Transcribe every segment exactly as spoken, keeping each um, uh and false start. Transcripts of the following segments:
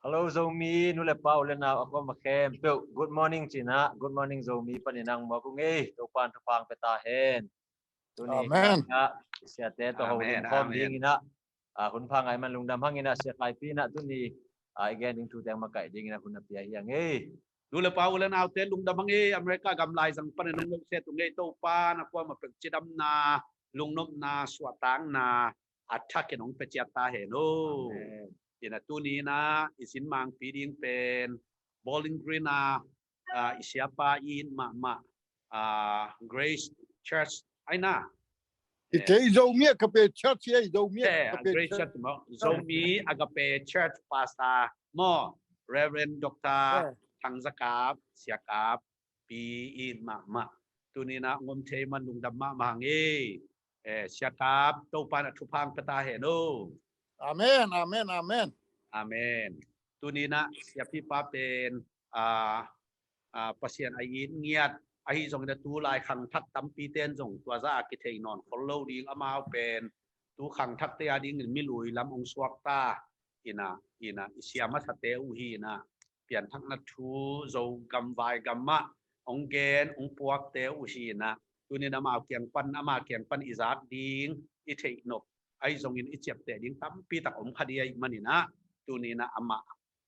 Hello Zomi, nu le pa, u le nau, a kuamah khempeuh, good morning ci-in ah, good morning Zomi panin ah hong muak ung ei. Topa'n thupha hong pia ta hen. Tuni, amen, ah, siate tawh ho, amen, lungkhawm, amen, dingin ah, ah, hun pha ngai man lungdam hang in ah, Sia Kaipi in ah tuni, ah, i gen ding thu teng makaih dingin ah hun a pia hi hang ei. Nu le pa, u le naute lungdam hang ei. America gam laizang panin ah hong muak se tung ei. Topa'n a kuamah peuh cidamna, lungnopna, suahtakna a thakin hong pia ciat ta hen aw. Amen. Ina tuni in ah i sin mangpi ding pen Bowling Green a, ah, i siapa i it mahmah, ah, Grace Church, ai na. I, eh, kei Zomi Agape Church, ei, Zomi, eh, Agape Grace Church. Church maw. Zomi Agape Church Pastor maw, Reverend Doctor, eh, Thang Za Kap, Sia Kap pi in mahmah. Tuni in ah hong om thei man lungdam mahmah hang ei. Eh, Sia Kap, Topa'n a thupha hong pia ta hen aw. Amen, amen, amen. Amen. Tuni in ah siapipa pen, ah, ah, Pasian a it ngiat ahi zongin ah, tu lai khangthak tampite'n zong tua zah a kithei nawn khol lo ding, amau pen tu khangthakte a dingin milui lam hong suakta, ina, ina, i sia masate uh hi in ah, pianthakna thu Zogam vaigam ah hong gen, hong puakte uh hi in ah, tuni in ah amau kiang pan, ama kiang pan i zak ding, i theihnop ahi zongin i ciapteh ding tampi tak om kha ding ahih manin ah, tuni in ah amah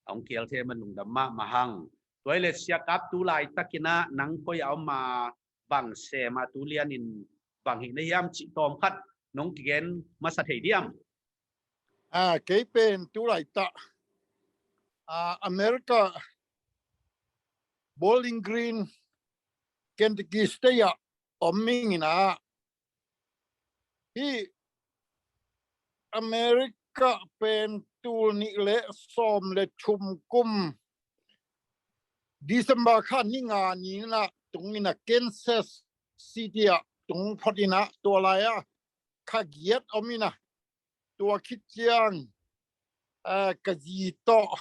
hong kial thei man lungdam mahmah hang. Tua hi leh Sia Kap, tu laitakin ah nang koi ah om a, bang sem a, tu lianin bang hih na hiam cih tawm khat nong kigen masa thei diam? Ah, kei pen tu laitak, ah, America Bowling Green, Kentucky State ah om ing in ah, hih America pen tul nih le sawm le thum kum December kha ni nga ni in ah tung in ah, Kansas City ah tung phot in ah, tua lai ah kha giat om in ah, tua khit ciang, ah, ka zi tawh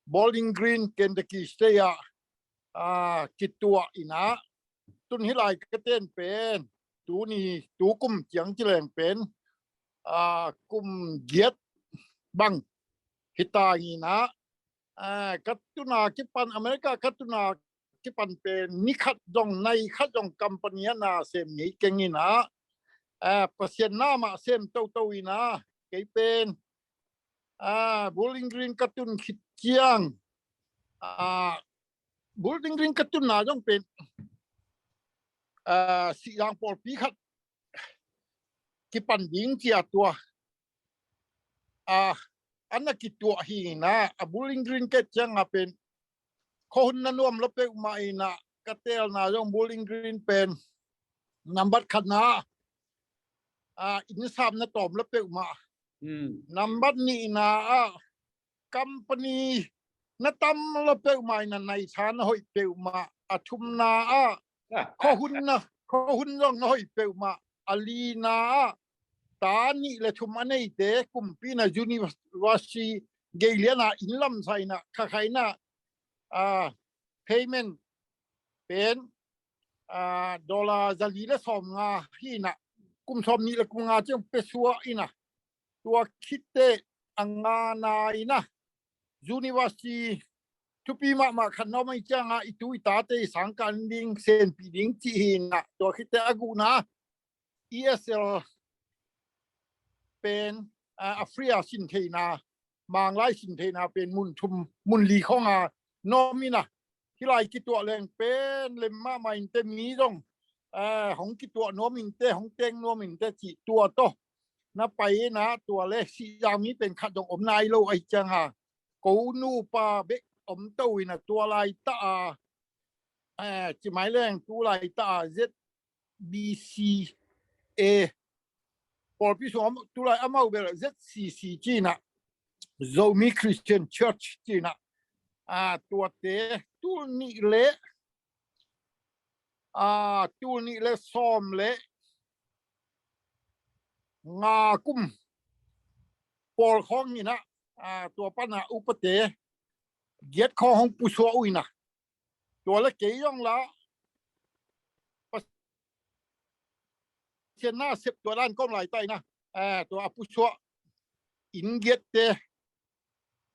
Bowling Green, Kentucky State ah, ah, kituah in ah, tun hih lai ka ten pen, tuni, tu kum ciang ci leng pen, ah, kum giat bang hi ta in ah, ah, ka tun a kipan, America ka tun a kipan pen ni khat zong, nai khat zong company ah na sem ngei keng in ah, ah, Pasian na mah sem toto in ah, kei pen, ah, Bowling Green ka tun khit ciang, ah, Bowling Green ka tunna zong pen, ah, Sihzang pawlpi khat kipan ding ci a, tua, ah, a na kituah hi in ah, a Bowling Green ka et ciang a pen khuahun na nuam lua peuhmah in ah, ka teelna zong Bowling Green pen nambat khatna, ah, innsap na tawm lua peuhmah. Hmm. Nambat nihna ah, company na tam lua peuhmah in ah, naitha na hoih peuhmah. A thumna ah, khuahun na, khuahun zong na hoih peuhmah. A lina ah, ta nih le thum a neite, kumpi in ah university gei lian a inn lamsa in ah, kha kha in ah, ah, payment pen, ah, dollar za li le sawm nga hi in ah, kum sawm nih le kum nga ciang pia suak in ah, tua khit teh a ngana in ah, university thupi mahmah khat na om ahih ciang a, i tu i tate i sangkah ding, senpih ding cih hi in ah, tua khit teh a gukna E S L pen, ah, a free a sin theihna, Manglai sin theihna pen mun thum, mun li khawng a na om in ah, hih lai kituah leng pen lem mahmah in teh, mi zong, ah, hong kituah nuam in teh, hong teng nuam in teh cih tua tawh na pai in ah, tua le Sihzang mi pen khat zong om nai lo ahih ciang a, ko nupa bek om to in ah, tua laitak a, ah, ci mai leng tu laitak a Z B C A pawlpi sung om, tu lai amau bel Z C C ci in ah, Zomi Christian Church ci in ah, ah, tuate tul nih le, ah, tul nih le sawm le nga kum pawl khawng in ah, ah, tua pan a upate giat khawng hong pusuak uh in ah, tua le kei zong la Pasian na sep tua dan kawm laitak in ah, ah, tua a pusuak inn giatte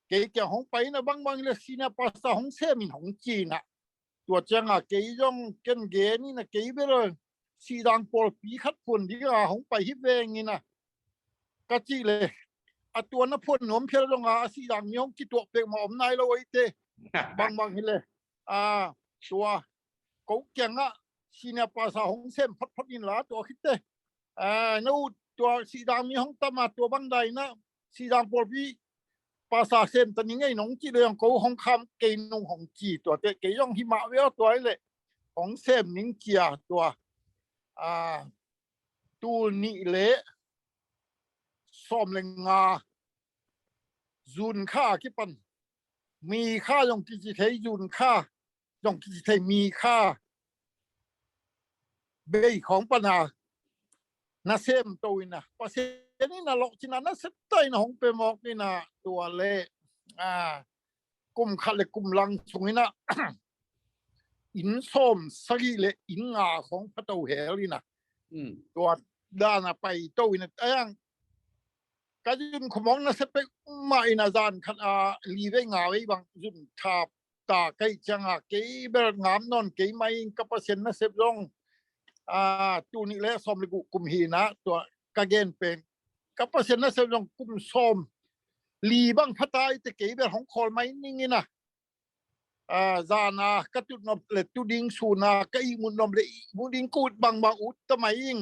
kei kiang hong pai in ah, bangbang hileh senior pastor hong sem in hong ci in ah. Tua ciang ah kei zong ken gen in ah, kei bel Sihzang pawlpi khat phuan ding a hong pai hi veng in ah, ka cih leh, a tua na phuan nuam phial zong a, a Sihzang mi hong kituah pek mah om nai lo ei te. Bangbang hileh, a, tua ko kiang ah senior pastor hong sem photphot in la, tua khit teh, a, no, tua Sihzang mi hong tam a, tua bang dan in ah Sihzang pawlpi pastor sem ta ning ei nong cih leh zong, ko hong kham kei nung hong ci. Tua teh kei zong hi mah ve aw, tua hileh hong sem ning ci a, tua, a, tul nih leh sawm leh nga, June kha a kipan, Mi kha zong kici thei, June kha zong kici thei, Mi kha bei khawng pan a na sem to in ah, Pasian in ah lawhcin a na sep ta in ah hong pia mawk in ah, tua leh, a, kum khat leh kum lang sung in ah inn sawm sagih leh inn nga khawng pha to hel in ah, tua dan a pai to in ah, a, ka zun khum hong na sep pek mah in ah, zan khat a li vei nga vei bang zun thap ta ka hih ciang a, kei bel ngap nawn kei mai in, ka Pasian nasep zong, a, tul nih leh sawm leh guk kum hi in ah, tua ka gen pen, ka Pasian nasep zong kum sawm li bang pha ta ei teh kei bel hong khawl mai ning in ah, a, zan a ka tut nop leh tu ding, sun a ka ihmut nop leh ihmut ding, ka ut bangbang ut ta mai ing,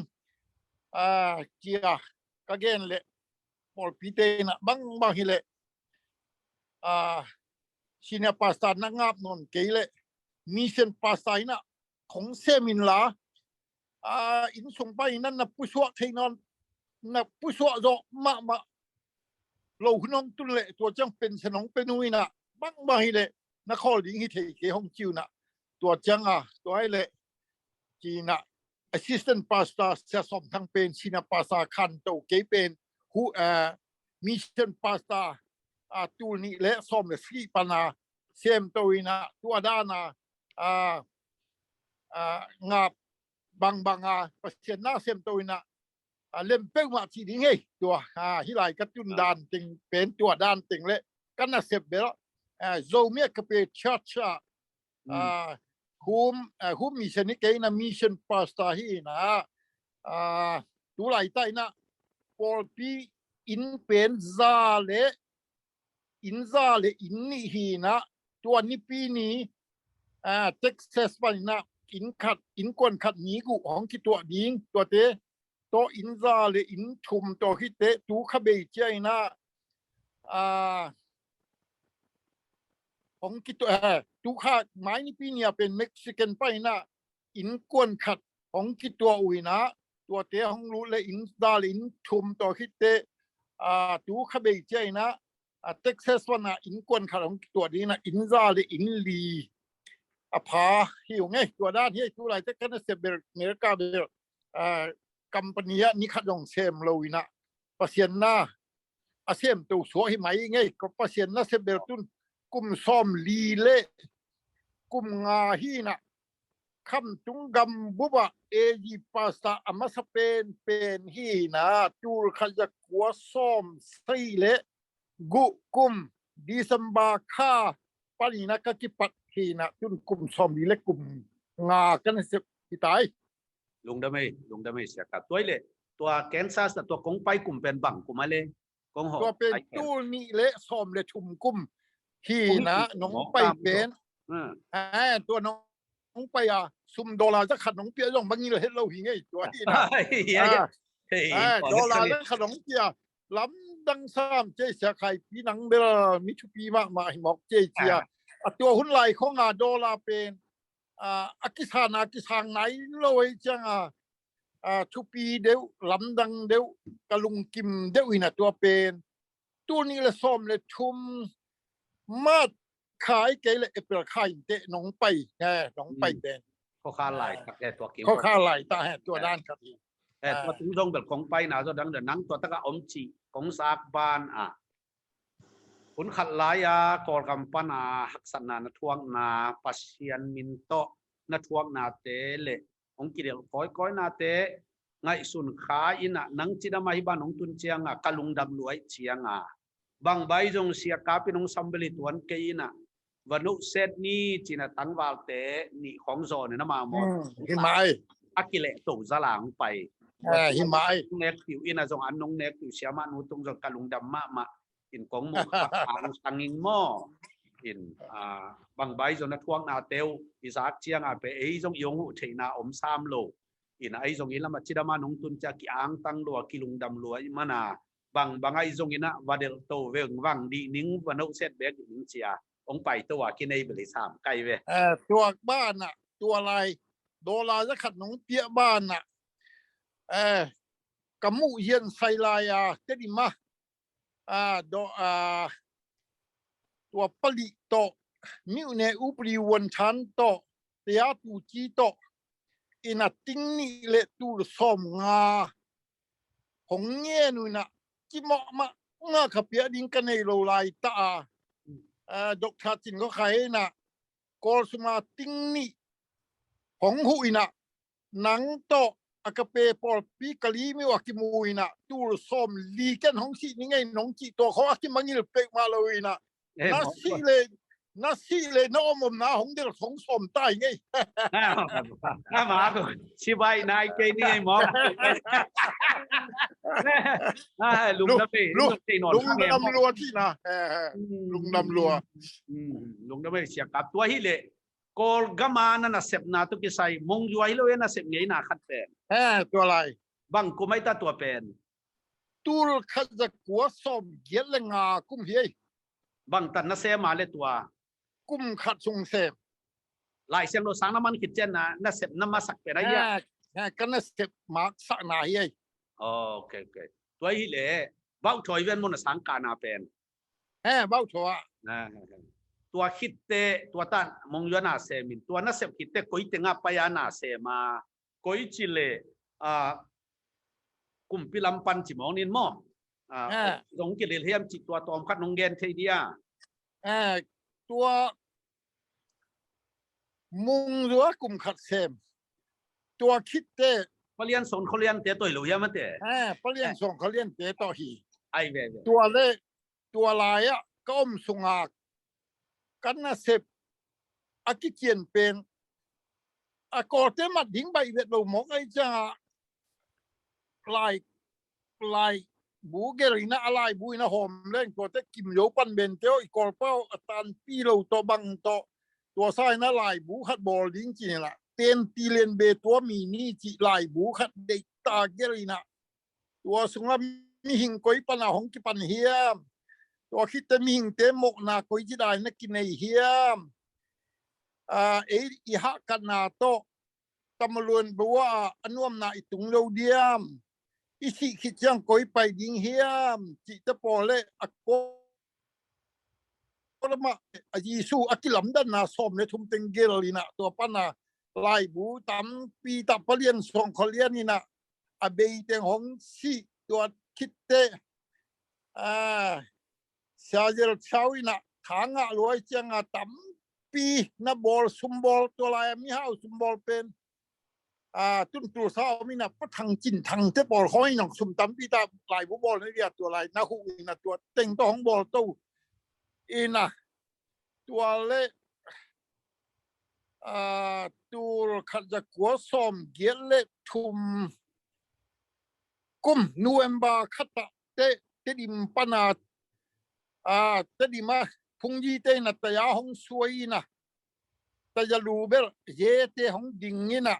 a, ci a ka gen leh, pawlpite in ah bangbang hileh, a, senior pastor na ngap nawn kei leh mission pastor in ah hong sem in la, a, inn sung pan in ah na pusuah thei nawn, na pusuah zawh mahmah lo hun hong tun leh, tua ciang pension hong pia nu in ah, bangbang hileh na khawl ding hi thei kei, hong ci uh in ah. Tua ciang a, tua hileh, ci in ah, assistant pastor Sia Sawm Thang pen senior pastor khanto, kei pen hu, a, mission pastor, a, tul nih leh sawm leh sagih pan a sem to in ah, tua dan a, a, a, ngap bangbang a Pasian na sem to in ah, a, lem peuhmah ci ding ei. Tua, a, hih lai ka tun dan teng pen tua dan teng leh ka nasep bel, a, Zomi a ka pe church a, a, home, a, home mission hi kei in ah, mission pastor hi in ah, a, tu laitak in ah pawlpi inn pen za leh, inn za leh inn nih hi in ah, tua Nipi ni, a, Texas pan in ah inn khat, innkuan khat mi guh hong kituah ding, tuate tawh inn za leh inn thum, tua khit teh tu kha bei ciang in ah, a, hong kituah, a, tu kha mai Nipi ni a pen Mexican pan in ah innkuan khat hong kituah uh in ah, tuate hong lut leh inn za leh inn thum, tua khit teh, a, tu kha bei ciang in ah, a, Texas pan a innkuan khat hong kituah ding in ah, inn za leh inn li a pha hi ung ei. Tua dan hi ei, tu laitak ka nasep bel, America bel, a, company ah ni khat zong sem lo in ah, Pasian na a sem to suak hi mai ing ei. Ka Pasian nasep bel tun kum sawm li leh kum nga hi in ah, Khamtung gambup ah A G pastor a masa penpen hi in ah, tul khat za kua sawm sagih leh guk kum December kha pan in ah ka kipat hi in ah, tun kum sawm li leh kum nga ka nasep hi ta ei. Lungdam ei, lungdam ei Sia Kha. Tua hileh, tua Kansas ah tua kong pai kum pen bang kum a leh? Kong hawh, tua pen tul nih leh sawm leh thum kum hi in ah, nong pai pen, a, tua nong pai a, sum dollar za khat nong pia zong bang ngil het lo hi ing ei, tua hi in ah. A, dollar za khat nong pia, lamdang sam ci ei, Sia Khai pi, nang bel mi thupi mahmah hi mawk ci ei, ci a. A, tua hun lai khawng a dollar pen, a, a kisan a kisang nai lo ei ciang a, a, thupi deuh, lamdang deuh, ka lungkim deuh in ah, tua pen tul nih leh sawm leh thum, March kha hi kei leh April kha in teh nong pai, he, nong pai pen. Khuakha laitak he, tua kim khuakha laitak he, tua dan khat hi. He, tua tung zong bel kong paina zaw dang dang, nang tua tak a om cih kong sak ban a, hun khat lai a Kawlgam pan a haksatna na thuakna, Pasian min tawh na thuaknate leh hong kidelh kawikawinate ngaihsun kha in ah, nang cidam a hih ban hong tun ciang a ka lungdam lua ih ciang a, Bang bai zong siakap in hong sam beli tuan kei inah, va nuhset ni cinah tangvalte nih khong zawn in amah maw, hi mah ei, a kilehto zala hong pai. Hi mah ei. Nek piu inah zong an nong nek piu siamah nu tung zong ka lungdam mahmah. In kong muh kha ang sanging maw. In bang bai zong na thuakna teu i zak cianga pe ei zong i hong huh theihna om sam lo. In ei zong i lamah cidama nong tun cia ki angtang lua, ki lungdam lua i mana. Bang bang ei zong inah va delhto veng vang dih ning, va nuhset bek dih ning cia hong paito a kinei beli sam kai ve. Tuak banah tua lai dola za khat nong piah banah ka muh hian sai lai a Tedim a tua palih tawh, miuhne upri uan than tawh, tia tuci tawh inah ting nih le tul sawm nga hong ngen uh inah kimawh mah nga kha piah ding ka nei lo lai ta a. Doctor Cin khaw khai inah Kawl sunga ting nih hong huh inah nang tawh a ka pe pawlpi ka limih uh a kimu inah tul sawm li ken hong sih ni ngei nong cih tua khaw a kimangil pek mah lo inah na sih le na sih le na om omna hong del hong sawm tai ngei. Ama ko sibai nai kei ni ngei maw. Lungdam lua cihna. Lungdam lua. Lungdam ei siakap tua hi leh Kawlgama na nasepna tu kisai mongzua hi lo e nasep ngeina khat pen. Tua lai bang kum aita tua pen. Tul khat za kua sawm giat le nga kum hi ei. Bang tan na sem a le tua. Kum khat sung sem. Lai Siangtho sang na man khit cian na nasep na masak pen a hi a. Ka nasep maksakna hi ei. Ok ok. Tua hi le bauh thawi ven mun a sang kana pen. He bauh thaw ah. Tua khitte tua ta mongzua na sem in tua nasep khitte koi tenga pai a na sem a koi ci le kumpi lam pan ci mawng nin maw. Zong kilil hiam ci tua tawm khat nong gen thei dia. Tua mongzua kum khat sem. Tua khitte Palian Song Kholian te toi lo hiam ate. Palian Song Kholian te tawh hi. Ai ve ve. Tua le tua lai-ah ka om sungah ka nasep a kikian pen a Kawlte mat ding baih vet lo mawk ahi ciangah lai laibu gelh inah a laibu inah hawm leng tuate kim zo pan bente aw i Kawlpau a tanpi lo tawh bang tawh tua sa inah laibu khat bawl ding ci inah tenti lian be tua mi ni cih laibu khat deihta gelh inah tua sungah mihing koi pana hong kipan hiam? Tua khitte mihingte mawhna koi ci dai na kinei hiam? Ei i hahkatna tawh tamaluan bua a nuamna i tung lo diam? I sih khit ciang koi pai ding hiam? Cihte pawl le a ko lamah a Jesu a kilamdanna sawm le thum teng gel inah tua pana laibu tampi tah Palian Song Kholian inah a beiteng hong sih tua khitte Sia Zel Chau inah tha ngah luai cianga tampi na bawl sumbawl tua lai-a mihau sumbawl pen tun tulsa om inah Pa Thang Cin Thangte pawl khawng inah sum tampi ta laibu bawl na dia tua lai na huh inah tua teng tawh hong bawl to inah tua le tul khat za kua sawm giat le thum kum November khatah te Tedim pana Tedim a phungzite inah taya hong suai inah taya lu bel zete hong ding inah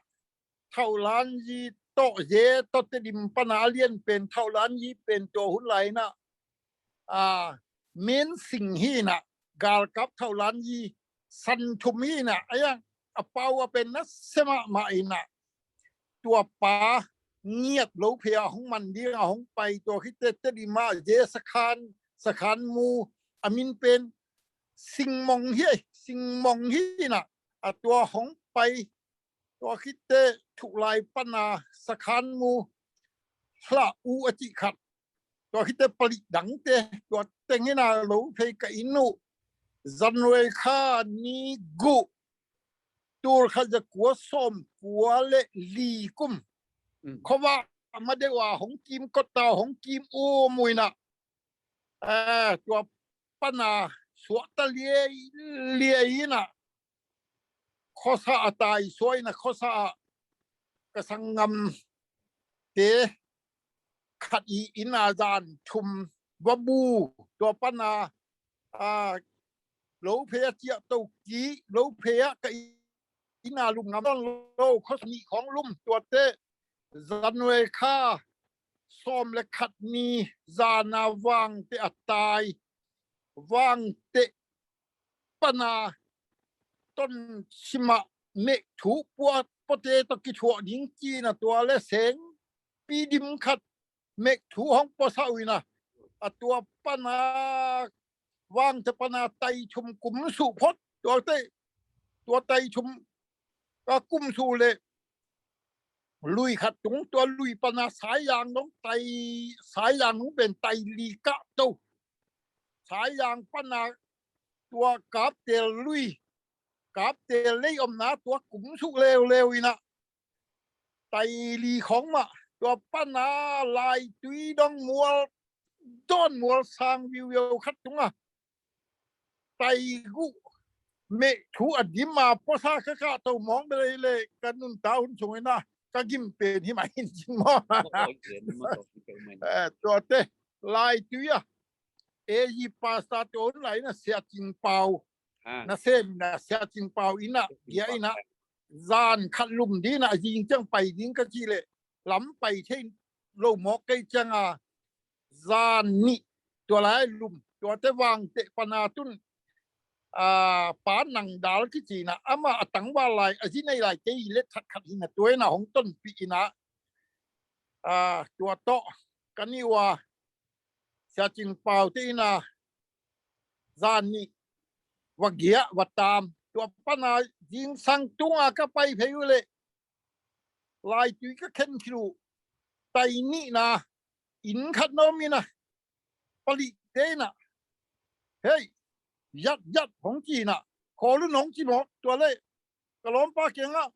Thaulanzi tawh ze tawh Tedim pana a lian pen Thaulanzi pen tua hun lai inah Mensing hi inah galkap Thaulanzi san thum hi inah a yang a pau a pen na sem mahmah inah tua pa ngiat lo phei a hong man ding a hong pai tua khitte Tedim a ze sakhan sakhan mu a min pen Singmong hi ei. Singmong hi inah a tua hong pai tua khitte thuklai pana sakhan mu hlah uh a cih khat tua khitte palih dangte tua teng inah lo phei ka inn uh Zanruai kha ni guh tul khat za kua sawm kua le li kum khuavah ma deuh a hong kim kotta hong kim um uh inah Eh, tua pana suahta liai liai ina, khuasa a tai suai ina, khuasa a ka sanggamte khat i ina zan thum va bu, tua pana a, lo phei a ciah to ki, lo phei a ka ina lum ngam lo, khuasa nih khong lum, tuate January kha sawm le khat ni zana Vangte a tai, Vangte pana Tonsim ah Mehthu pua, puate tawh kithuah ding ci ina, tua le seng pidim khat Mehthu hong puasah uh ina, a tua pana Vangte pana tai thum kum suh phot, tuate, tua tai thum a kum suh le lui khat tung, tua lui pana saizang dong tai, saizang dong pen tai li kah to. Saizang pana tua Kaptel lui, Kaptel lei omna tua kum suh leuleu ina, tai li khong mah, tua pana Laitui dong mual, dawn mual sang viuviau khat tunga tai guh Mehthu a dim a puasa ka kah to mawng bel ei le, ka nunta hun sung ina ka gim pen hi mah hin cin maw. Eh, tuate Laitui a A G pastor te hun lai ina Sia Cing Pau na sem ina, Sia Cing Pau ina, gia ina, zan khat lum ding ina, a zing ciang pai ding ka ci le, lam pai thei lo mawk kei cianga zan nih tua lai lum, tuate Vangte pana tun a, Pa Nang Dal kici ina, ama a tangval lai, a zi nei lai kei let khat khat hi ina, tua ina hong tonpih ina, a, tua tawh ka ni ua Sia Cing Pau te ina zan nih va giah va tam, tua pana zingsang tunga ka pai phei uh le Laitui ka khen khit uh, tai nihna inn khat na om ina, palihte ina, hei, yat yat hong ci ina, khawl un hong ci mawk, tua le ka lawmpa kiangah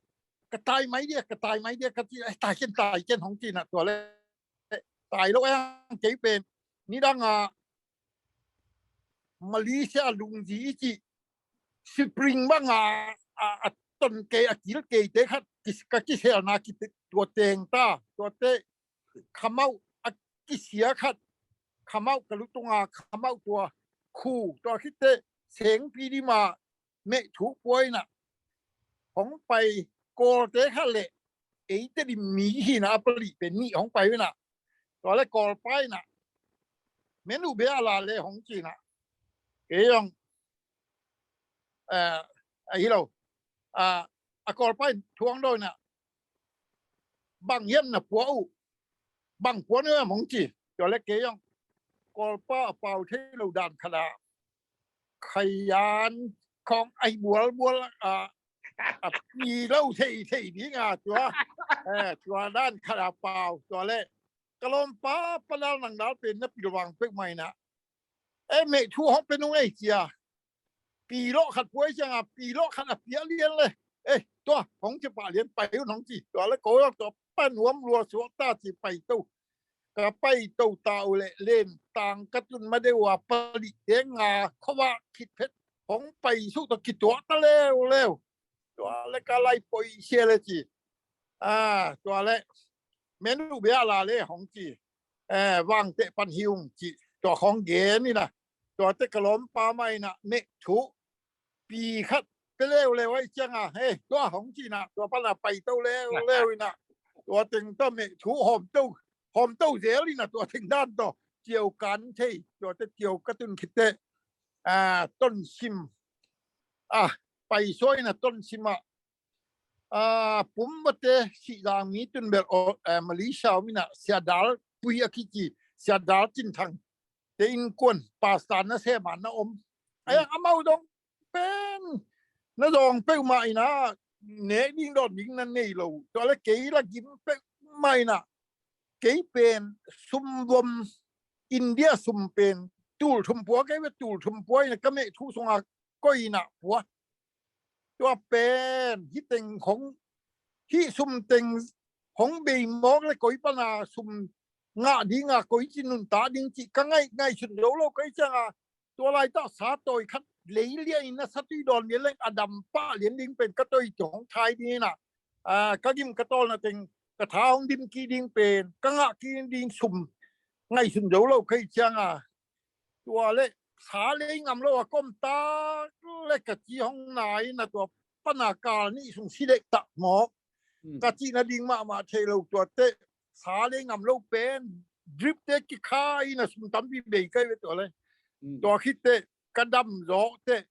ka tai mai dia, ka tai mai dia ka ci, eh, tai ken, tai ken hong ci ina, tua le tai lo eng kei pen nidanga Malaysia lungzi i cih spring banga a, a ton kei, a kil keite khat ki, ka kiselna ki tua teng ta, tuate khamauh a kisia khat, khamauh ka lutunga khamauh tua khu, tua khitte sengpi dima Mehthu pua ina hong pai, Kawlte khat le eite dim mi hi ina, a palih pen nih hong pai ina, tua le Kawlpa ina, men uh bia la le hong ci ina, kei zong, eh, a hi lo, a, a Kawlpa in thuang do ina, bang hiam na pua uh, bang pua na hong ci, tua le kei zong Kawlpa a pau thei lo dan khat a, khayan khong ai bual bual a, a pi lo thei thei ding a tua, eh, tua dan khat a pau, tua le ka lawmpa Pa Nang Dal pen na pilvang peuhmah ina, eh, Mehthu hong pe nung ei cia, pi lawh khat puai cianga pi lawh khat a piah lian le, eh, tua hong ci pah lian pai un hong ci, tua le ko tua Pa Nuam Lua suakta ci pai to. Ka pai to ta uh le len tang ka tun ma deuh a palih tenga khuavak khit phet hong pai suk tawh kituah ta leuleu. Tua le ka lai poi sia le ci, a, tua le men uh bia la le hong ci, eh, Vangte pan hi ung ci, tua khong gen ina, tuate ka lawmpa mah ina Mehthu pi khat pe leuleu ai cianga, hei, tua hong ci ina, tua pana pai to leuleu ina, tua teng tawh Mehthu hawm to, hawm to zel ina, tua teng dan tawh ciau kan thei, tuate ciau ka tun khitte, a, Tonsim, a, pai suai ina Tonsim ah, a, Pumbate Sihzang mi tun bel, a, Malaysia om ina Sia Dal Pui a kici, Sia Dal Cin Thang te innkuan pastor na sem a na om. Ai, amau dong pen na zawng peuhmah ina, nek ding dawn ding na nei lo. Tua le kei la gim peuhmah ina, kei pen sum vom, India sum pen tul thum pua, kei ve tul thum pua ina ka Mehthu sunga koih ina pua. Tua pen hih teng hong, hih sum teng hong bei mawk le koi pana sum ngah ding a, koici nuntak ding cih ka ngaih, ngaihsun zo lo ka hih ciang a, tua laitak sa tawi khat lei lian in a satui dawn lian leng a dam pah lian ding pen ka tawi ci hong thai ding in a, a, ka gim ka tawlna teng ka tha hong dim kik ding pen ka ngah kik ding sum ngaihsun zo lo ka hih ciang a, tua le sa lei ngam lo a ka om tak le ka ci hong nai in a, tua pan a kal nih sung si dek tak mawk. Mm. Ka cih nading mahmah thei lo, tua teh sa lei ngam lo pen drip te kikha in a sum tampi bei ka hi ve tua le. Mm. Tua khit teh ka dam zawh teh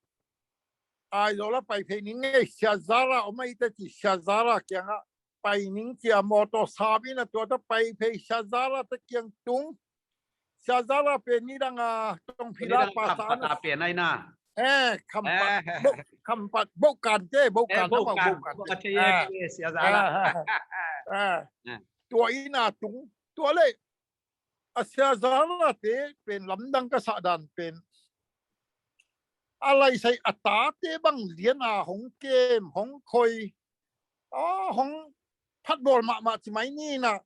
Aizawl a pai phei ning ei, Sia Zara om a hi teh ci, Sia Zara kiangah pai ning ci a mawtaw sam in a, tua teh pai phei Sia Zara teh kiang tung. Sia Zara pen nidang a tongphila pasa na pen ai na. Eh, khampat, eh, bo, khampat, bo kan te, bo kan, bo kan, bo kan te. Ah, Sia Zara. Ah, ah, ah. Tua in a tung, tua le a Sia Zara te pen lamdang ka sah dan pen a laisai a tate bang lian a hong kem, hong khoi, a, hong phatbawl mahmah ci mai ni in a,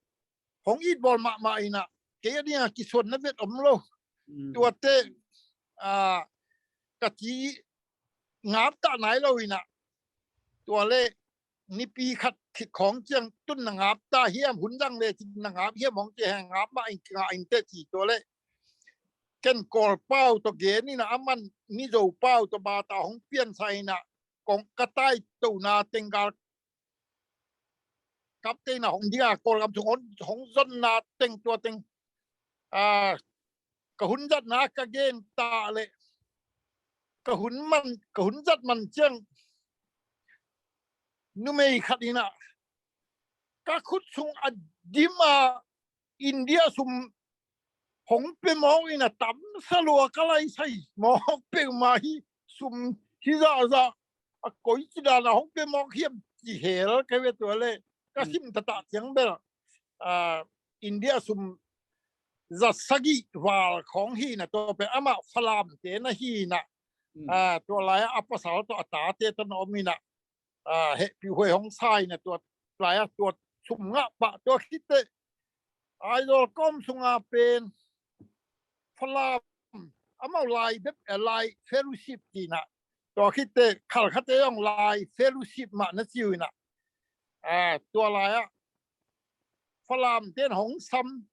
hong itbawl mahmah in a, kei a ding a kisuanna vet om lo. Mm. Tua teh, a, ka ci ngap tah nai lo in a, tua le nipi khat khit khawng ciang tun na ngap ta hiam, hun dang le cin na ngap hiam hong ci, he ngap mah in, ngah in teh ci, tua le ken Kawl pau tawh gen in a, aman Mizo pau tawh bata hong piansa in a, kong ka taitona teng galkapte in a hong ding a, Kawlgam sung hong, hong zonna teng tua teng, a, ka hun zatna ka gen ta le ka hun man, ka hun zat man ciang numei khat in a ka khut sung a dim a India sum hong pia mawk in a, tamsa lua ka laisai mawk peuhmah hi, sum hi zahzah a, koici dan a hong pia mawk hiam ci hel ka hi ve tua le. Ka sim taktak ciang bel, a, India sum za sagih val khawng hi in a, tua pen amah Falamte na hi in a, a, tua lai a pasal tawh a tate tawh na om in a, a, hehpihhuai hong sa in a, tua lai a tua sum ngah pah, tua khit teh Aizawl ka om sung a pen Falam, amau Lai bep, eh, Lai fellowship ci in a, tua khit teh Khalkhate zong Lai fellowship mah na ci uh in a, a, tua lai a Falamte in hong sam,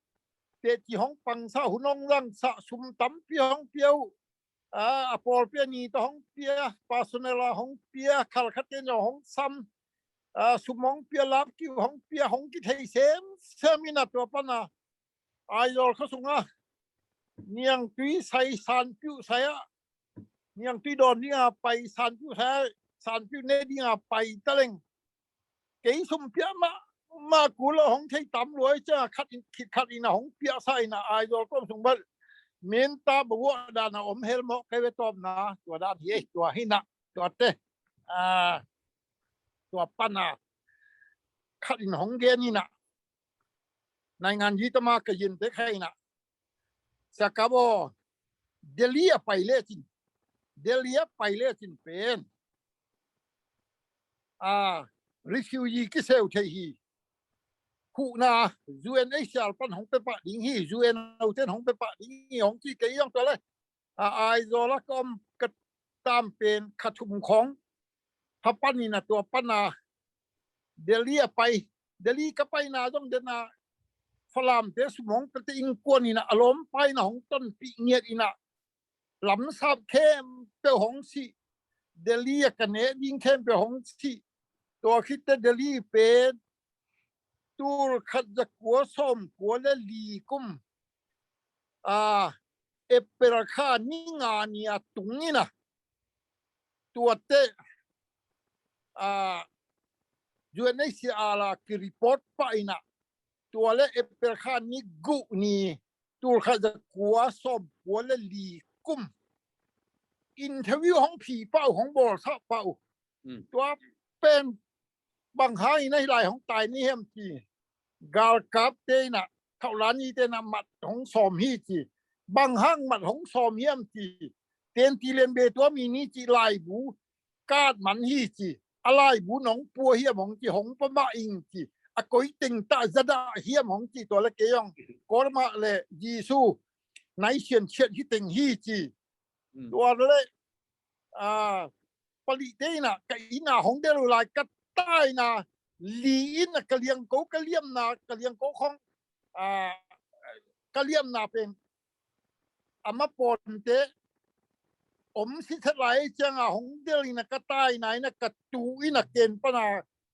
teci hong pangsa, hun hong zangsa, sum tampi hong pia uh. A, a pawlpi a ni tawh hong pia, personal a hong pia, Khalkhate in zong hong sam, a, sum hong pia, lapkiu hong pia, hong kithei semsem in a, tua pan a Aizawl khua sung a niangtui sai, sanpiuh sai a, niangtui dawn ding a pai, sanpiuh sai a, sanpiuh ne ding a pai ta leng, kei sum piak mahmah kul lo, hong thei tam lua hi ciang a khat in, khit khat in a hong piaksa in a, Aizawl ka om sung bel minta bavuah dan a om hel mawk ka hi ve tawpna, tua dan hi ei, tua hi in a, tua teh, a, tua pan a khat in hong gen in a, naingan yi tama ka yin te kha in a, Sia Kap aw, Delhi a pai lecin, Delhi a pai lecin pen, a, refugee kiseu thei hi. Huhna U N H C R pan hong pia pah ding hi, U N note in hong pia pah ding hi, hong ci kei zong tua le. A, Aizawl a ka om ka tam pen kha thum khawng pha pan in a, tua pan a Delhi a pai, Delhi ka paina zong den a Falamte sum hong pia teh innkuan in a, a lawmpa in a hong tonpih ngiat in a, lamsap khempeuh hong sih, Delhi a ka neh ding khempeuh hong sih. Tua khit teh Delhi pen tul khat za kua sawm kua le li kum, a, April kha ni nga ni a tung in a, tua teh, a, U N H C R a ki report pah in a, tua le April kha ni guk ni, tul khat za kua sawm kua le li kum interview hong phi pah uh, hong bawlsak pah uh. Mm. Tua pen bang hang in a hih lai hong tai ni hiam ci. Galkapte in a, khauhlanite in a mat hong sawm hi ci. Bang hang mat hong sawm hiam ci. Tenti Lian Be tua mi ni ci, laibu kat man hi ci. A laibu nong pua hiam hong ci, hong pua mah ing ci. a koi teng tah zadah hiam hong ci, tua le kei hong kawlmah le Jesu naisian chiat hi teng hi ci. Tua le a palihte in ah ka inn ah hong del uh lai ka tai in ah li in ah ka liangko ka liamna ka liangko khong a ka liamna pen a ma pawnte om sitset lai ciang a hong del in ah ka tai in ah in ah ka tu in ah ken pan a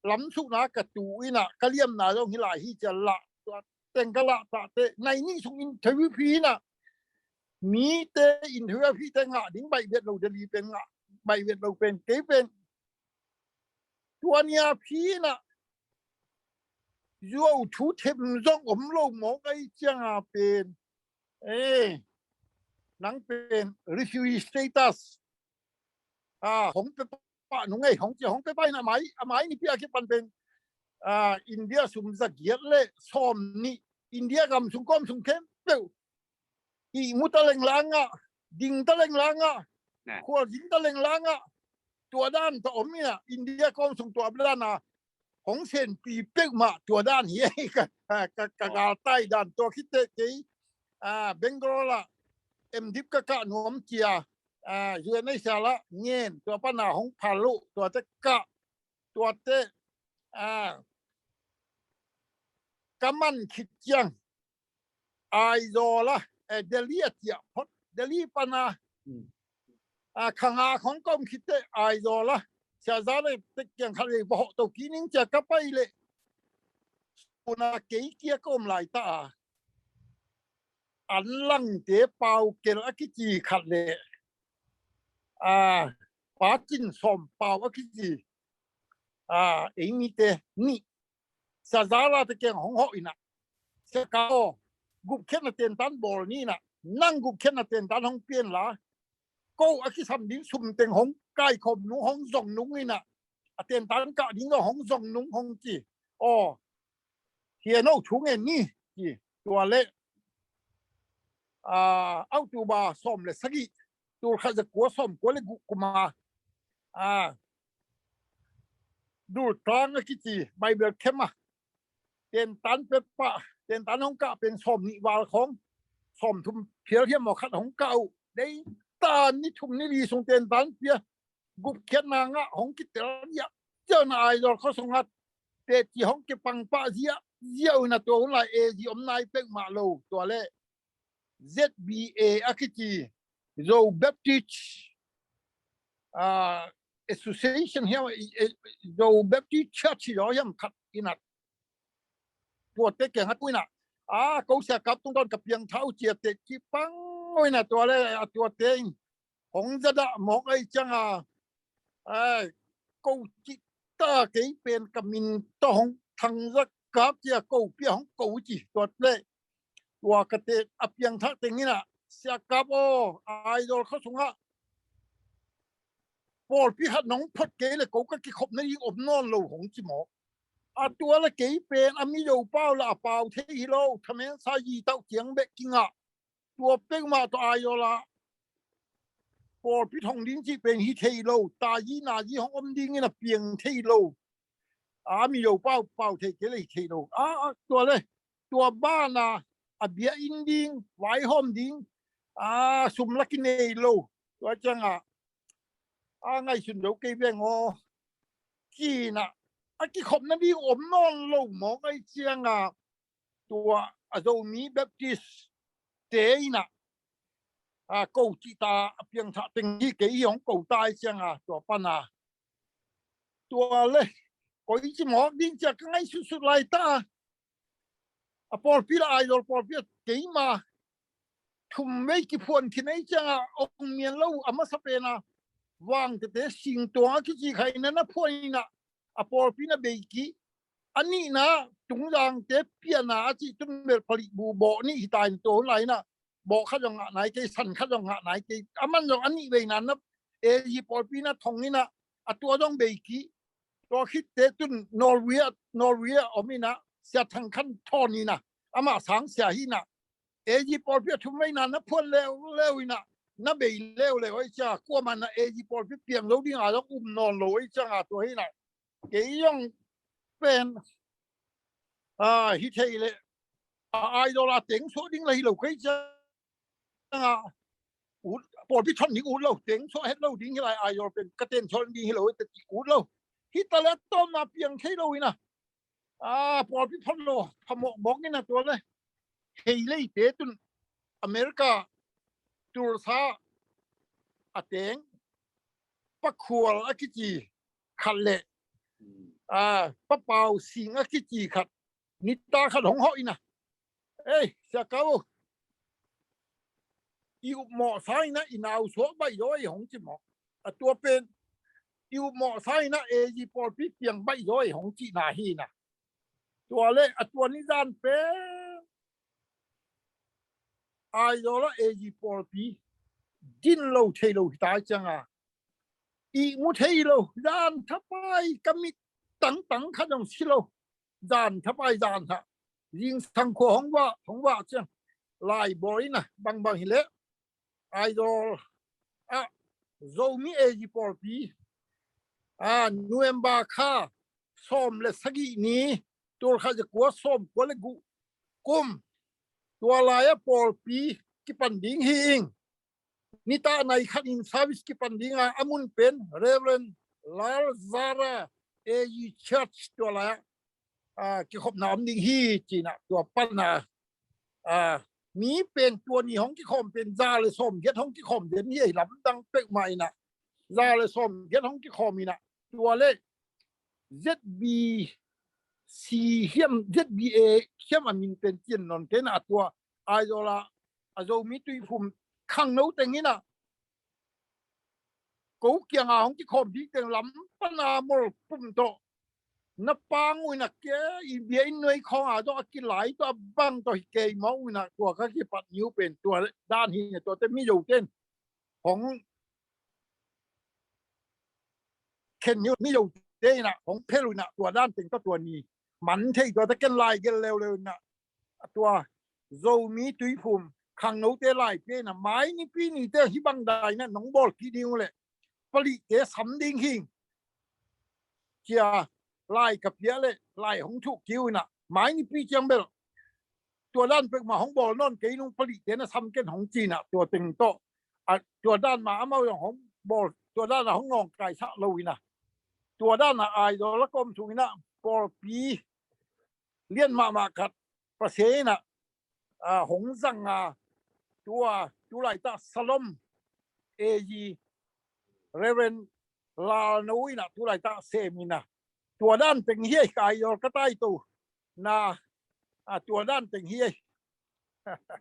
lamsukna ka tu in ah ka liamna zong hi lai hi ciang lah tua teng ka lah tahte nai nih sung interview phi in ah mite interview phite ngah ding baih vet lo Delhi pen ngah baih vet lo pen kei pen tua nia phi in ah zuau thu them zong om lo mawk ai ciang a pen eh nang pen refugee status a hong pe pah nung ei hong ci hong pe pah in a mai a mai ni pia kipan pen a India sum za giat le sawm nih India gam sung kawm sung khempeuh ihmu ta leng la ngah ding ta leng la ngah khual ding ta leng la ngah tua dan ta om in ah India kawm sung tua dan a hong senpi peuhmah tua dan hi ka ka ka galtai dan tua khit teh kei a Bangalore ah M.Div ka kah nuam cia a U N H C R ah ngen tua pan a hong phal uh tua teh kah tua teh a ka man khit ciang Aizawl ah eh Delhi a ciah phot Delhi pan a a khanga khong ka om khit teh Aizawl ah Sia Za le teh kiang khat le va hawh to kik ning cia ka pai le una kei kia ka om lai ta a an langte Pau Kel a kici khat le a Pa Cin Sawm Pau a kici a ei mite nih Sia Za la teh kiang hong hawh in ah Sia Ka aw gupkhiatna tentan bawl ni in ah nang gupkhiatna tentan hong pian la ko a kisam ding sum teng hong kaikhawm nung hong zong nung in ah a tentan kah ding zong hong zong nung hong ci aw hi a no thu ngen ni ci tua le a October sawm le sagih tul khat za kua sawm kua le guh kum a a Dultlang a kici Bible camp a tentan pepah tentan hong kah pen sawm nih val khawng sawm thum phial hiam maw khat hong kah uh dei tan ni thum ni li sung tentan pia gupkhiatna ngah hong kitel ziah ziau na Aizawl khuasung ah teci hong kipang pah ziah ziau in a tua hun lai A G om nai peuhmah lo tua le Z B A a kici Zo Baptist a Association hiam Zo Baptist Church hi zaw hiam khat in a tuate kiang a tu in a a ko Sia Kap tungtawn ka piangthak uh cia teci pang uh in a tua le a tuate in hong zadah mawk ai ciang a ko cih ta kei pen ka min tawh hong Thang Za Kap cia ko pia hong ko ci tua le tua ka te a piangthak teng in a Sia Kap aw Aizawl khuasung ah pawlpi khat nong phot kei le ko ka kikhop na ding om nawn lo hong ci mawk a tua le kei pen a Mizo pau la a pau thei hi lo thamen sa yi tauh ciang beh kingah tua peuhmah tawh Aizawl ah pawlpi thong ding cih pen hi thei lo ta yi na yi hong om ding in a piang thei lo a Mizo pau pau thei kei le hi thei lo a tua le tua ban a a bia in ding vaihawm ding a sum la kinei lo tua ciang a a ngaihsun lo kei veng aw ci in a a kikhop na ding om nawn lo mawk ai ciang a tua a Zomi Baptist te in a a ko cih ta a piangthak teng hi kei hi hong ko ta ai ciang a tua pan a tua le koi ci mawk ding cia ka ngaihsutsut lai ta a pawlpi la Aizawl pawlpi a keima thum vei kiphuan khin ai ciang a ong mian lo a masa pen a vang tete singtuang a kici khai na na phuan in a a pawlpi na bei kik a nihna tungzangte piana a cih tun bel palih bu bawh nih hi ta in tua hun lai in a bawh khat zong ngah nai kei san khat zong ngah nai kei a man zong a nih veina na A G pawlpi na thong in a a tua zong bei kik tua khitte tun Norway a Norway a om in a Sia Thang Khan thawn in a amah sang sia hi in a A G pawlpi a thum veina na phuan leuleu in a na bei leuleu ai cia kuamah na A G pawlpi piang lo ding a zong um nawn lo ai ciang a tua hi in a kei zong pen Hi thei leh a idol a teng suah ding la hi lo kei ciang a, ut, pawlpi thon ding ut lo, teng suah het lo ding hi lai, idol pen ka ten suah ding hi lo, te ti ut lo. Hi ta le tawmna piang thei lo ina, a pawlpi phot lo, phamawh bawk ina tua le. Hei leite tun America Tulsa a teng Pa Khual a kici khat le a Pa Pau Sing a kici khat, nita khat hong hawh ina, ei, Sia Kau, i upmawh sa ina i nau suak baih zaw ei hong ci mawk. A tua pen i upmawh sa ina A G pawlpi piang baih zaw ei hong cihna hi ina. Tua le a tua ni zan pen idol a A G pawlpi din lo thei lo hi ta ciang a, i mu thei lo, zan thapai ka mit tangtang khat zong si lo, zan thapai zan ha. Zingsang khua hong vah, hong vah ciang lai bawl ina bangbang hi leh idol a Zomi A G pawlpi a November kha sawm le sagih ni, tul khat za kua sawm kua le guh kum, tua lai a pawlpi kipan ding hi ing. Nita nai khat in service kipan ding a, a mun pen Reverend Lal Zara A G Church tua lai a, a, kikhopna om ding hi ci ina tua pan a, a, mi pen tua ni hong kikhawm pen za le sawm giat hong kikhawm den hi ei, lamdang peuhmah ina. Za le sawm giat hong kikhawm ina. Tua le Z B C hiam, Z B A hiam a min pen cian non kei ina, a tua idol a, a Zomi Tuiphum khangno teng ina, ko kianga hong kikhawm ding teng lam pan a mol pum tawh na pang uh ina, ke i bia in nuai khawng a tawh a kilai tawh a bang tawh hi kei mawk uh ina, tua ka kipat ni uh pen tua dan hi ina, tuate Mizo ten hong khen ni uh, Mizo te ina hong phel uh ina, tua dan teng tawh tua ni man thei, tuate ken lai gel leuleu ina, a tua Zomi Tuiphum khangnote lai pia ina, mai nipi nite hi bang dai ina nong bawl kik ding uh leh palihte sam ding hi ing. Cia lai ka pia le lai hong thuh kik uh ina, mai nipi ciang bel tua dan peuhmah hong bawl nawn kei nung palihte na sam ken hong ci ina, tua teng tawh a, tua dan mah amau zong hong bawl, tua dan a hong nawngkaisak lo ina. Tua dan a idol a ka om sung ina pawlpi lian mahmah khat Pasian ina, a, hong zang a, tua tulaitak Salom A G Reverend Lalno ina tulaitak sem ina, tua dan teng hi ei, ka idol ka taito na, a, tua dan teng hi ei.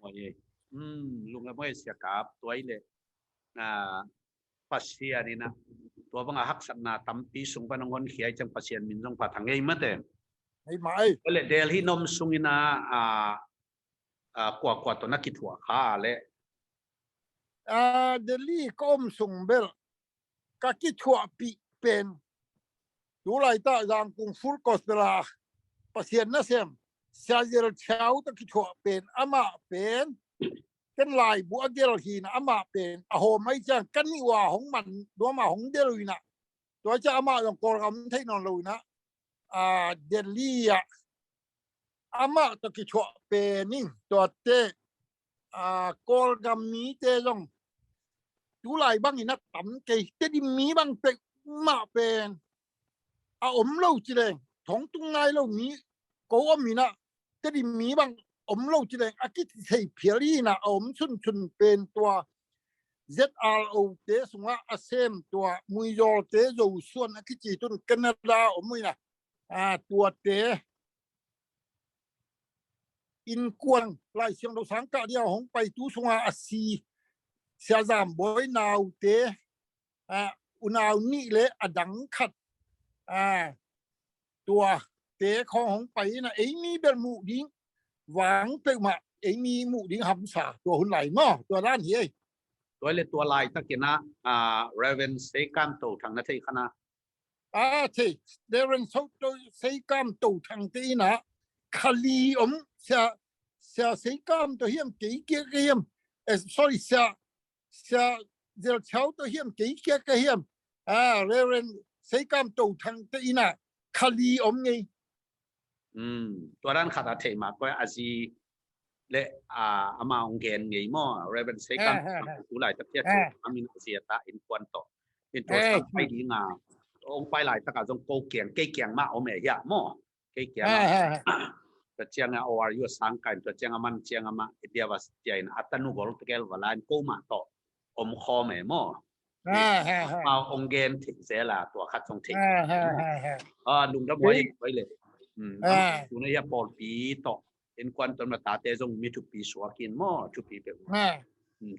Oi, um, lung le moi Sia Kap, tua i le, a, Pasian ina tua banga haksatna tampi sung pan hong honkhia i ciang Pasian min zong phat hang ei mate. Ei mah ei. Tua le Delhi na om sung ina, a, a, kua kua tawh na kithuah kha le? A, Delhi ka om sung bel ka kithuahpih pen tulaitak Zangkung Full Gospel a Pasian nasem Sia Zel Thiau tawh kithuah pen, amah pen ken laibu a gel hi ina, amah pen a hawm ai ciang ka nih ua hong man duama hong del uh ina, tua ciang amah zong Kawlgam thei nawn lo ina, a, Delhi ah amah tawh kithuah pen ing. Tuate, a, Kawlgam mite zong tulai bangin a tam kei, Tedim mi bang peuhmah pen a om lo ci leng, thong tung nai lo mi ko om ina, Tedim mi bang om lo ci leng a kithei phial hi ina, a om sunsun pen tua Z R O te sungah a sem tua Muizawlte Zosuan a kici tun Canada om uh ina, a, tuate innkuan Lai Siangtho sang kah dia hong pai tu sunga a si Sia Zam Bawi naute, a, unau nih le a dang khat, a, tuate khawng hong pai ina, eimi bel muh ding vang peuhmah, eimi muh ding hamsa tua hun lai maw, tua dan hi ei. Tua le tua laitakin a, a, Reverend Seikam To Thang na thei kha na? A, thei, Reverend So To, Seikam To Thang te ina kha li om, Sia, Sia Seikam To hiam kei kia ka hiam, eh, sorry, Sia, Sia Zel Thiau To hiam kei kia ka hiam, a, Reverend Seikam To Thang te ina kha li om ngei. Tua dan khat a thei mah koi a zi le, a, ama hong gen ngei maw, Reverend Sei Kam, tu laitak hiah tu amin a zi a ta innkuan tawh. In tua sang pai ding a, hong pai laitak a zong ko kiang, kei kiang mah om e hiah maw. Kei kiang a, tua ciang a O R U a sang kai, tua ciang a man ciang a mah, India va tia in a tanu gol tegel va la in ko mah tawh om khawm e maw. Amau hong gen thei zel a, tua khat zong thei. Lungdam huai in koi le. Tuna hiah pawlpi tawh innkuan tawh na tate zong mi thupi suak in maw, thupi peuh.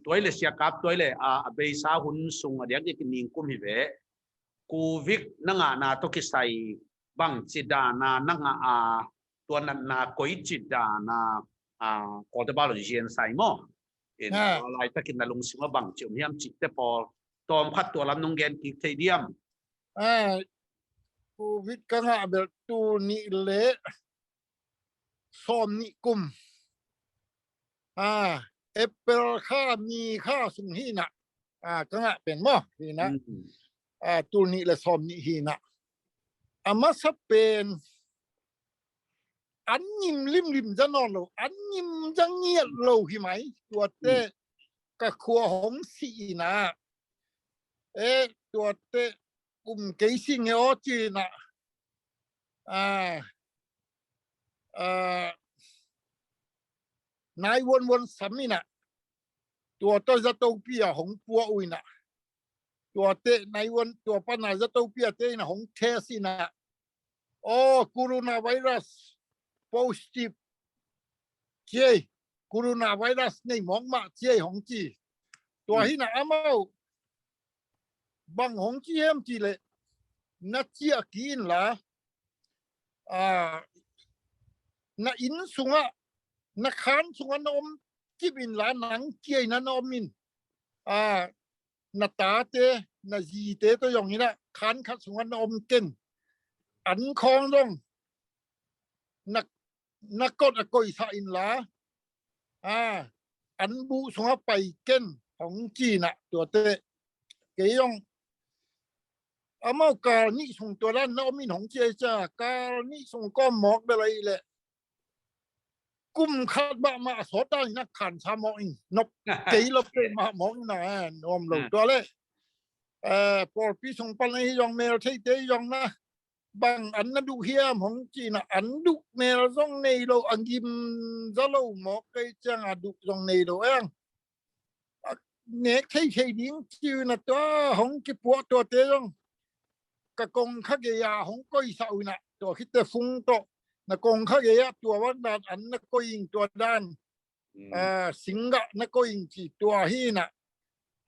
Tuai le Sia Kap, tuai le, a, a beisa hun sung a diak diak in ningkum hi ve. Covid na ngahna tawh kisai bangci dana na ngah a, tua natna koici dana, a, Kawltepa lo zian sai maw. In tua laitakin na lungsim a bangci om hiam cihte pawl tawm khat tua lam nong gen kik thei diam? Covid ka ngah bel tul nih le sawm nih kum. A, April kha, May kha sung hi na. A, ka ngah pen maw hi na. A, tul nih le sawm nih hi na. A masa pen an ngim limlim za nawn lo, an ngim za ngiat lo hi mai. Tuate ka khua hong si ina. E, tuate um kei si nge aw ci ina. A, a, nine one one sam ina. Tua tawh zatopi a hong pua uh ina. Tuate nine one, tua pana zatopi a te ina hong test ina. Aw, coronavirus positive. Ciei, coronavirus nei mawk mah ciei hong ci. Tua hi na amau bang hong ci hiam ci le, na ciah ki in la, a, na inn sungah, na khan sungah na om kip in la, nang ciei na na om in. A, na tate, na zite tawh zong ina khan khat sungah na om ken. An khawng zong na, na kot a koisah in la, a, an buh sungah pai ken hong ci na tuate. Kei zong amau kal nih sung tua dan na om in hong ci ei cia, kal nih sung kawm mawk bel ahi le kum khat mahmah a sawt dan in a khansa mawk in nop kei lo kei mah mawk in a nuam lo tua le. Pawlpi sung pan ahi zong mel theite zong na bang an na duh hiam hong ci na an duh mel zong nei lo a ngim za lo mawk kei ciang a duh zong nei lo eng. A nek thei thei ding ci uh na tua hong kipuah tuate zong ka kong kha gei a hong koisah uh na tua khite fung tawh na kong kha gei a tua van dan an na koi ing tua dan. A, singgah na koi ing ci tua hi na.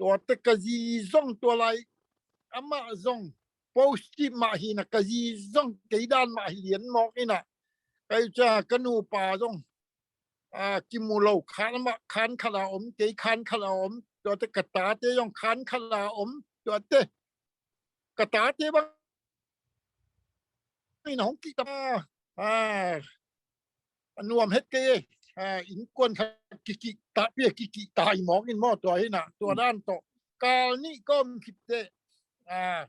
Tuate ka zi zong tua lai amah zong positive mah hi na ka zi zong kei dan mah hi lian mawk ina. Kai ca ka nupa zong a, kimu lo khan mah khan khala om kei khan khala om tuate ka tate zong khan khala om tuate ka tate bang in hong kihta a, a nuam het kei e. A, innkuan kha kikihta pia kikihta i mawk in maw tua hi na tua dan tawh kal nih ka om khipte a,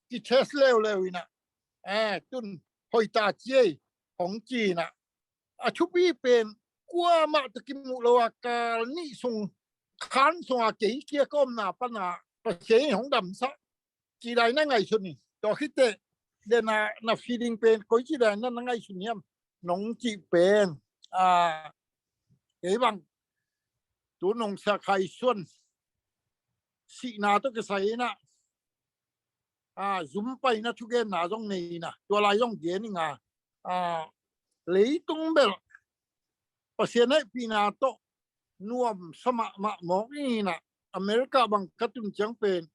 kitest leuleu ina a, tun hoita ci ei hong ci ina. A thupi pen kuamah tawh kimuh lo a kal nih sung khan sunga kei kia ka omna pana Pasian in hong damsah ci dai na ngaihsun in tua khite dena na feeling pen koi ci dai na na ngaihsun hiam nong cih pen a, kei bang tu nong sia khai suan sihna tawh kisai ina a, zum paina thugenna zong nei ina tua lai zong gen inga a, leitung bel Pasian hehpihna tawh nuamsa mahmah mawk ina America bang ka tun ciang pen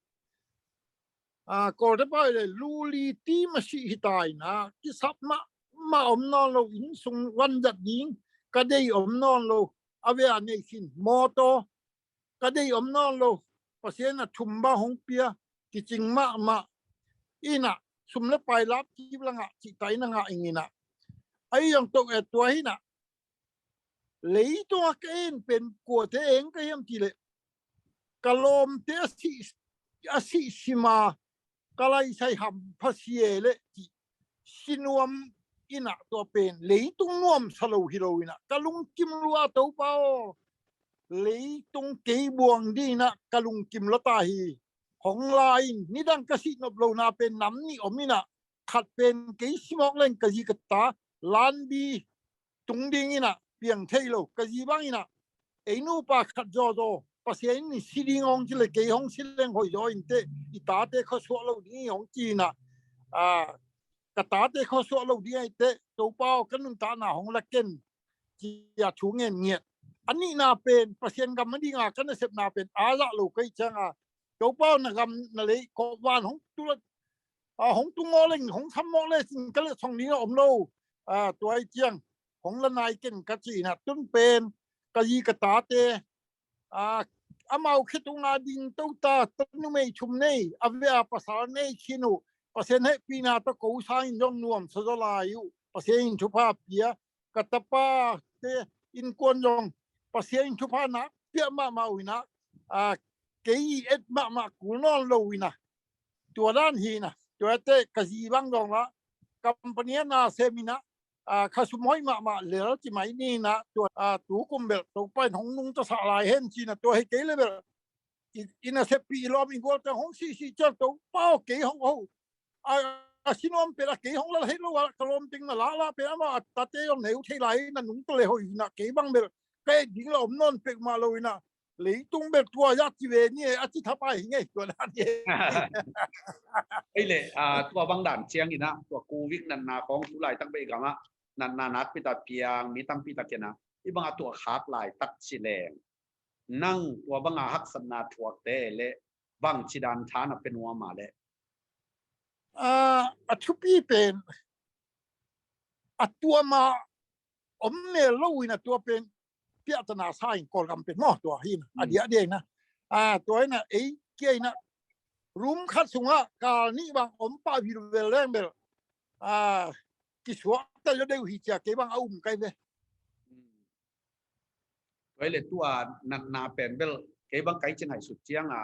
a, Kawltepa le luli ti masih hi ta ina kisap mahmah om nawn lo inn sung vanzat ding ka dei om nawn lo a vea nei khin mawtaw ka dei om nawn lo Pasian a thum bang hong pia kicing mahmah ina sum le pai lap kip langah cihta ina ngah ing ina. Ahi zong tok e tua hi na leitung a ka en pen kuate eng ka hiam ti le ka lawmte a sih a sih sima ka laisai ham phasie le ti sinuam inah tua pen leitung nuamsa lo hi lo inah ka lungkim lua Topa aw. Leitung kei buang ding inah ka lungkim lua ta hi. Hong la in nidang ka sih nop lo na pen nam nih om inah khat pen kei simawk leng ka zi ka ta lanbi tung ding inah piang thei lo ka zi bang inah ei nupa khat zawzaw Pasian in si ding hong ci le kei hong si leng hoih zaw in teh i tate khuasuah lo ding hong ci inah ka tate khuasuah lo ding ahi teh Topa aw ka nuntakna hong la ken cia thu ngen ngiat. A nihna pen Pasian gam a dinga ka nasepna pen a zah lo ka hih cianga Topa aw na gam na lei kawvan hong tu la a hong tu ngawleng hong sam mawk le cin ka letsong ding a om lo. Tua ahi ciang hong la nai ken ka ci inah tun pen ka zi ka tate amau khetunga ding tota ta numei thum nei a vea pasal nei khin uh Pasian hehpihna tawh ko sangin zong nuamsa zaw lai uh Pasian in thupha pia ka tapa te innkuan zong Pasian in thupha na pia mahmah uh inah kei et mahmah kul nawn lo inah tua dan hi inah tua teh ka zi bang zong la company a na sem inah kha sum hoih mahmah lel ci mai ni inah tua tukum belh Topa in hong nungta sah lai hen ci inah tua hi kei le belh i nasep pi i lawm i gual teng hong sihsih ciang Topa aw kei hong ho a sinuam pen a kei hong la hei lo a ka lawm teng na lahlah pen amah a tate zong neu thei lai na nungta le hoih inah kei bang belh ka et ding la om nawn pek mah lo inah leitung belh tua zah ci ve ni a ci thapai hi ngei tua dan hi. Ei le tua bang dan ciang inah tua covid natna khawng tu laitak bei gamah natna nakpi tak piang mi tampi tak inah i bang a tua khak laitak ci leng nang tua banga haksatna thuakte le bangci dan tha na pe nuam a le a thupi pen a tua ma om mel lo inah tua pen piahtana sa in Kawlgam pen maw tua hi inah a dia dia inah tua inah ei kia inah room khat sungah kal nih bang om pah vilvel leng belh kisuak ta zaw deuh hi cia kei bang a um kai ve. Tua hi le tua natna pen belh kei bang kai ci ngaihsut cianga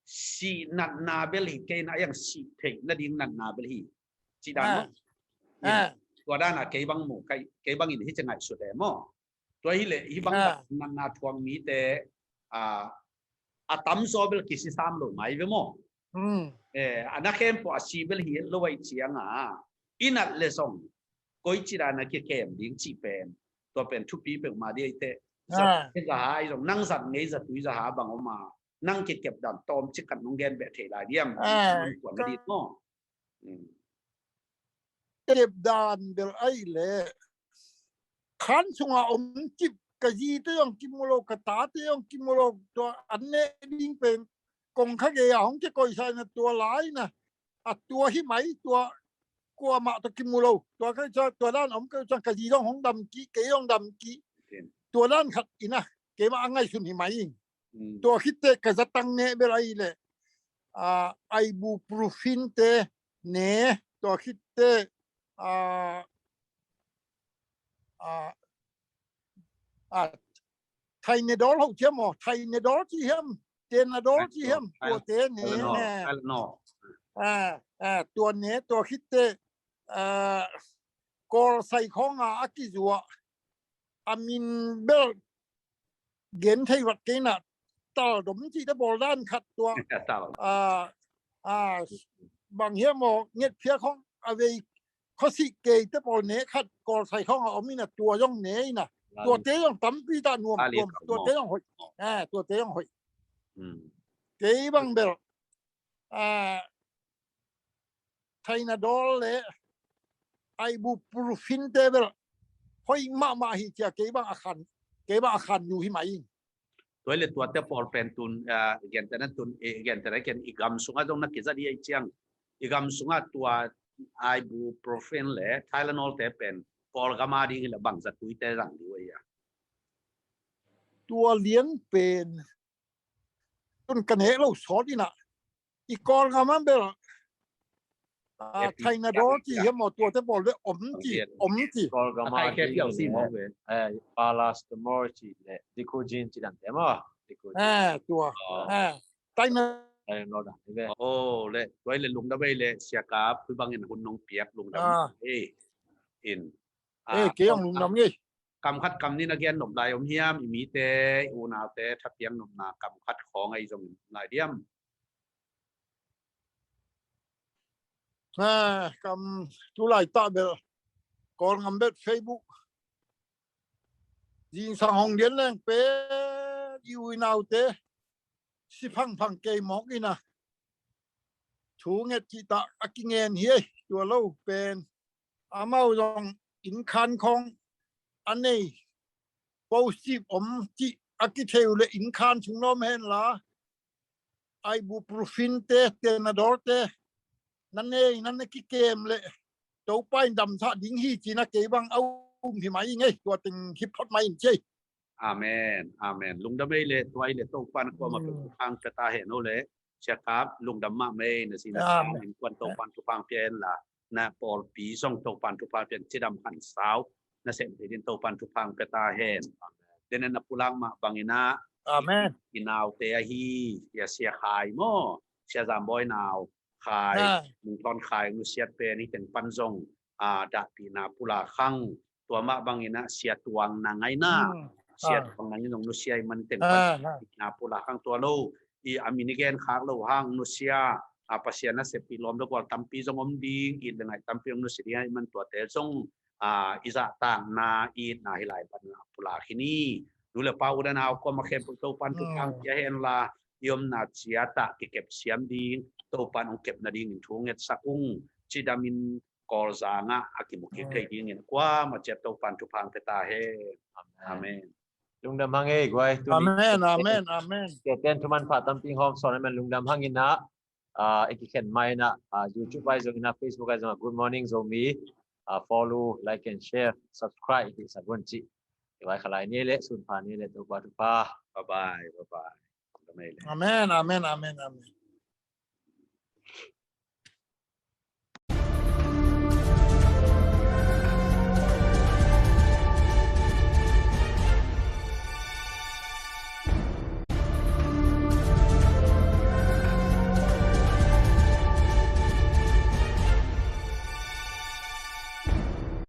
sih natna belh hi kei na a iang sih theih nading natna belh hi ci dan maw. Tua dana kei bang mu kei bang in hi ci ngaihsut e maw. Tua hi le hi bang natna thuak mite a tamzaw belh kisisam lo mai ve maw. A na khempawh a si belh hi lo ahi cianga i nat le zong koici dana kikem ding cih pen tua pen thupi peuhmah dih ahi teh zaha ahi zong nang zat ngei zatui zaha bang om a nang kikep dan tawm cik khat nong gen beh thei lai diam? Kep dan bel ahi le khan sunga om cip ka zite zong kimu lo ka tate zong kimu lo tua an neh ding pen kong kha gei a hong kikoihsa ina tua lai na a tua hi mai tua kuamah tawh kimu lo tua ka tua dan om ka zi zong hong dam kih kei zong dam kih tua dan khat ina keimah a ngaihsun hi mai in. Tua khitte ka zatang neh bel ahi le ibuprofen te ne tua khitte Thainedol ho ciam aw, Thainedol ci hiam, Tenadol ci hiam, tua te ne tua ne tua khitte Kawl sai khawnga a kizuah a min bel gen thei vat kei na taldom cihte pawl dan khat tua bang hiam aw ngetphiak hong a vei khuasih keite pawl ne khat Kawl sai khawnga om ina tua zong ne ina tuate zong tampi ta nuam tuam tuate zong hoih tuate zong hoih kei bang bel Thainadol le ibuprofen te bel hoih mahmah hi cia kei bang a khan kei bang a khan nu hi mah in. Tua le tuate pawl pen tun gentena tun gentena ken i gam sunga zong na kiza di a i ciang i gam sunga tua ibuprofen le Tylenol te pen Kawl gama ding hi le bang za tuite zang di uh a. Tua lian pen tun ka neh lo sawt ina i Kawl gama bel Thainadol ci hiam aw tuate pawl ve om ci om ci. Kawl gama ci le paracetamol ci le Diclofenac ci dan te maw. Tua Tylenol dan ve. O le tua le lungdam ei le siakap kui bangin hun nong piak lungdam ei. in. Eh, kei hong lungdam ngei. Kam khat kam nih na gen nop lai om hiam, i mite, i unaute thapiak nopna kam khat khawng ahi zongin om lai diam? Ah, kam tu laitak bel Kawlngam bel Facebook zingsang hong lian leng pen i u i naute si phangphang kei mawk in a, thu nget cihtak a kingen hi ei. Tua lo pen amau zong innkhan khawng a nei, posip om cih a kithei uh leh innkhan sung lawm hen la, ibuprofen te, Panadol te na nei, na na kikem leh Topa in damsak ding hi ci-in a, kei bang a um hi mai ing ei. Tua teng hi phot mai in ci ei. Amen, amen. Lungdam ei leh, tua ei leh Topa'n kuamah pen thupha pia ta hen. O leh Sia Kap, lungdam mahmah ei, na zi na sa, innkuan Topa'n thupha pia hen la, na pawlpi zong Topa'n thupha pia hen, cidam haksat na sem thei dingin Topa'n thupha pia ta hen. Dena na pulak mah bangin a, amen, i naute ahi, Sia, Sia Khai maw, Sia Zambawi nau Khai, Mung Thawn Khai nusiat pen hih teng pan zong, ah, dahpihna pulak hang. Tua mah bangin a, Sia Tuang Nang ahi na, Sia Tuang Nang in zong nusia ahih man teng pan dahpihna pulak hang. Tua lo, i a min i gen khak loh hang nusia, a, Pasian a seppih lawm le gual tampi zong om ding, it le ngaih tampi zong nusia ding ahih man tuate zong, a, i zahtakna, itna hi lai pan a pulak hi ni. Nu le pa, u le nau kuamah khempeuh Topa'n thupha pia hen la, i omna ciat ah kikep siam ding, Topa'n hong kep nadingin thu ngetsak ung. Cidamin Kawlzang ah a kimu kik thei dingin kuamah ciat Topa'n thupha pia ta hen. Amen. Lungdam hang ei guai. Amen, amen, amen. Sia ten thuman pha tampi hong hawm sawn ahih man lungdam hang in a, ah, i kikhen mai in a, ah, YouTube ah zong in a, Facebook ah zong a, Good Morning Zomi, ah, follow, like and share, subscribe i hihsak un ci. I vaikhalai ni le, sunpha ni le, Topa thupha. Bye bye, bye bye. Amen, amen, amen, amen.